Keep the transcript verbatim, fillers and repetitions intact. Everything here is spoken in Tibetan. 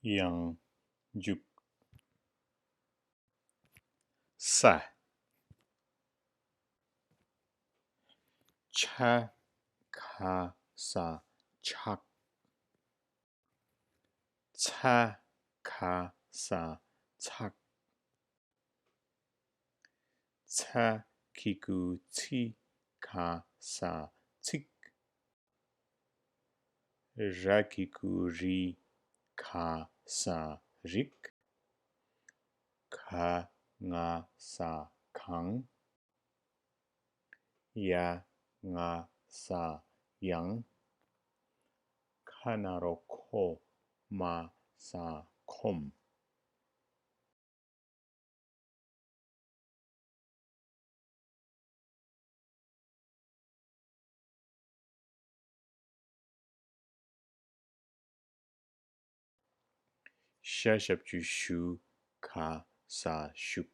ཡང་འཇུག་ས། ཆ་ག་ས་ཆག་ཚ་ག་ས་ཚག་ཚ་གི་གུ་ཚི་ག་ས་ཚིག་ར་གི་གུ་རི་ག་ས་རིག་ག་ང་ས་གང་། ཡ་ང་ས་ཡང་། ཁ་ན་རོ་ཁོ་མ་ས་ཁོམ། ཤ་ཞབས་ཀྱུ་ཤུ་ག་ས་ཤུག